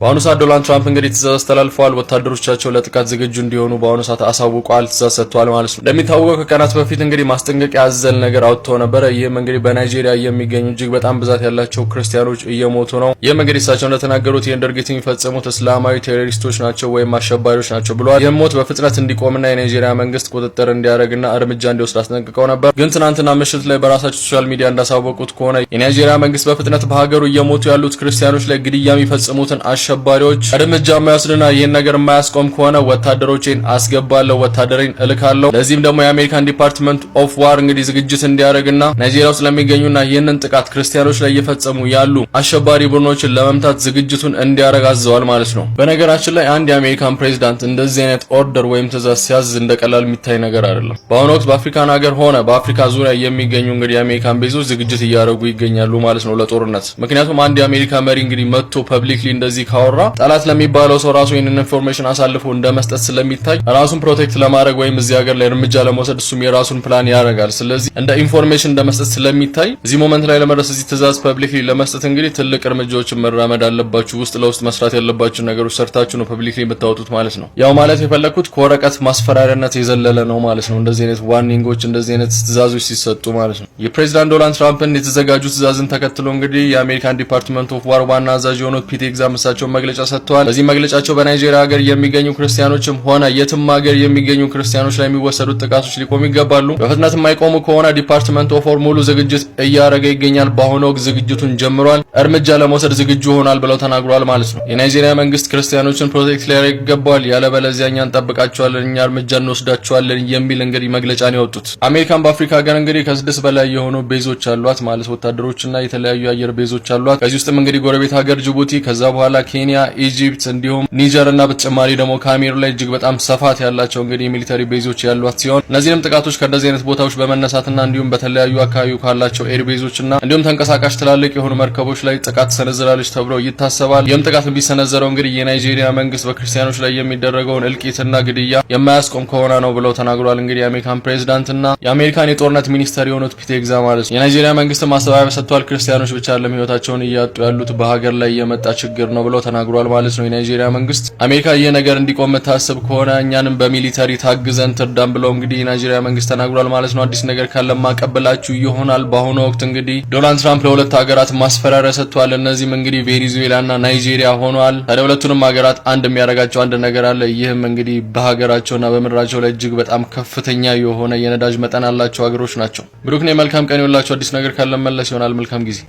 በአሁኑ ሰዓት ዶናልድ ትራምፕ እንግዲህ ትእዛዝ አስተላልፈዋል። ወታደሮቻቸው ለጥቃት ዝግጁ እንዲሆኑ በአሁኑ ሰዓት አሳውቀዋል፣ ትእዛዝ ሰጥተዋል ማለት ነው። እንደሚታወቀው ከቀናት በፊት እንግዲህ ማስጠንቀቂያ ያዘል ነገር አውጥተው ነበረ። ይህም እንግዲህ በናይጄሪያ የሚገኙ እጅግ በጣም ብዛት ያላቸው ክርስቲያኖች እየሞቱ ነው። ይህም እንግዲህ እሳቸው እንደተናገሩት ይህን ድርጊት የሚፈጽሙት እስላማዊ terrorist ኦች ናቸው ወይም አሸባሪዎች ናቸው ብለዋል። ይህም ሞት በፍጥነት እንዲቆምና የናይጄሪያ መንግስት ቁጥጥር እንዲያደርግና እርምጃ እንዲወስድ አስጠንቅቀው ነበር። ግን ትናንትና ምሽት ላይ በራሳቸው social media እንዳሳወቁት ከሆነ የናይጄሪያ መንግስት በፍጥነት በሀገሩ እየሞቱ ያሉት ክርስቲያኖች ላይ ግድያ የሚፈጽሙትን አሸባሪዎች እርምጃ የማይወስድና ይህን ነገር የማያስቆም ከሆነ ወታደሮቼን አስገባለሁ፣ ወታደሬን እልካለሁ። ለዚህም ደግሞ የአሜሪካን Department of War እንግዲህ ዝግጅት እንዲያደርግና ናይጄሪያ ውስጥ ለሚገኙና ይህንን ጥቃት ክርስቲያኖች ላይ እየፈጸሙ ያሉ አሸባሪ ቡድኖችን ለመምታት ዝግጅቱን እንዲያደርግ አዘዋል ማለት ነው። በነገራችን ላይ አንድ የአሜሪካን ፕሬዚዳንት እንደዚህ አይነት order ወይም ትእዛዝ ሲያዝ እንደ ቀላል የሚታይ ነገር አይደለም። በአሁኑ ወቅት በአፍሪካን ሀገር ሆነ በአፍሪካ ዙሪያ የሚገኙ እንግዲህ የአሜሪካን base ኦች ዝግጅት እያደረጉ ይገኛሉ ማለት ነው ለጦርነት። ምክንያቱም አንድ የአሜሪካ መሪ እንግዲህ መጥቶ publicly እንደዚህ ካወራ ጠላት ለሚባለው ሰው ራሱ ይህንን information አሳልፎ እንደ መስጠት ስለሚታይ ራሱን protect ለማድረግ ወይም እዚህ ሀገር ላይ እርምጃ ለመውሰድ እሱም የራሱን ፕላን ያደርጋል። ስለዚህ እንደ information እንደ መስጠት ስለሚታይ እዚህ moment ላይ ለመድረስ፣ እዚህ ትእዛዝ publicly ለመስጠት እንግዲህ ትልቅ እርምጃዎችን መራመድ አለባችሁ። ውስጥ ለውስጥ መስራት ያለባችሁ ነገሮች ሰርታችሁ ነው publicly የምታወጡት ማለት ነው። ያው ማለት የፈለግኩት ከወረቀት ማስፈራሪያነት የዘለለ ነው ማለት ነው። እንደዚህ አይነት warning ኦች፣ እንደዚህ አይነት ትእዛዞች ሲሰጡ ማለት ነው። የፕሬዚዳንት ዶናልድ ትራምፕን የተዘጋጁ ትእዛዝን ተከትሎ እንግዲህ የአሜሪካን Department of War ዋና አዛዥ የሆኑት ፒት ሄግሴዝ እሳቸው መግለጫ ሰጥተዋል። በዚህ መግለጫቸው በናይጄሪያ ሀገር የሚገኙ ክርስቲያኖችም ሆነ የትም ሀገር የሚገኙ ክርስቲያኖች ላይ የሚወሰዱት ጥቃቶች ሊቆሙ ይገባሉ። በፍጥነት የማይቆሙ ከሆነ Department of War ሙሉ ዝግጅት እያደረገ ይገኛል። በአሁኑ ወቅት ዝግጅቱን ጀምሯል። እርምጃ ለመውሰድ ዝግጁ ሆኗል ብለው ተናግሯል ማለት ነው። የናይጄሪያ መንግስት ክርስቲያኖችን protect ሊያደርግ ይገባዋል፣ ያለበለዚያ እኛ እንጠብቃቸዋለን፣ እኛ እርምጃ እንወስዳቸዋለን የሚል እንግዲህ መግለጫ ነው ያወጡት። አሜሪካን በአፍሪካ ሀገር እንግዲህ ከስድስት በላይ የሆኑ base ኦች አሏት፣ ማለት ወታደሮችና የተለያዩ የአየር base ኦች አሏት። ከዚህ ውስጥም እንግዲህ ጎረቤት ሀገር ጅቡቲ፣ ከዛ በኋላ ኬንያ፣ Egypt እንዲሁም ኒጀር እና በተጨማሪ ደግሞ ካሜሩን ላይ እጅግ በጣም ስፋት ያላቸው እንግዲህ የ military base ኦች ያሏት ሲሆን እነዚህንም ጥቃቶች ከእንደዚህ አይነት ቦታዎች በመነሳትና እንዲሁም በተለያዩ አካባቢ ካላቸው air base ኦች እና እንዲሁም ተንቀሳቃሽ ትላልቅ የሆኑ መርከቦች ላይ ጥቃት ትሰነዝራለች ተብሎ ይታሰባል። ይህም ጥቃት የሚሰነዘረው እንግዲህ የናይጄሪያ መንግስት በክርስቲያኖች ላይ የሚደረገውን እልቂትና ግድያ የማያስቆም ከሆነ ነው ብለው ተናግሯል። እንግዲህ የአሜሪካን ፕሬዚዳንትና የአሜሪካን የጦርነት ሚኒስተር የሆኑት ፒት ሄግሴዝ ማለት ነው። የናይጄሪያ መንግስት ማስተባበያ ሰጥቷል። ክርስቲያኖች ብቻ አይደለም ህይወታቸውን እያጡ ያሉት፣ በሀገር ላይ የመጣ ችግር ነው ብለው ተናግሯል ማለት ነው። የናይጄሪያ መንግስት አሜሪካ ይህ ነገር እንዲቆም የምታስብ ከሆነ እኛንም በ military ታግዘን ትርዳን ብለው እንግዲህ የናይጄሪያ መንግስት ተናግሯል ማለት ነው። አዲስ ነገር ካለ ማቀበላችሁ ይሆናል። በአሁኑ ወቅት እንግዲህ ዶናልድ ትራምፕ ለሁለት ሀገራት ማስፈራሪያ ሰጥቷል። እነዚህም እንግዲህ ቬኔዙዌላና ናይጄሪያ ሆኗል። ታዲያ ሁለቱንም ሀገራት አንድ የሚያደርጋቸው አንድ ነገር አለ። ይህም እንግዲህ በሀገራቸውና በምድራቸው ላይ እጅግ በጣም ከፍተኛ የሆነ የነዳጅ መጠን ያላቸው ሀገሮች ናቸው። ብሩክ ነኝ። መልካም ቀን ይሁንላችሁ። አዲስ ነገር ካለ መለስ ይሆናል። መልካም ጊዜ።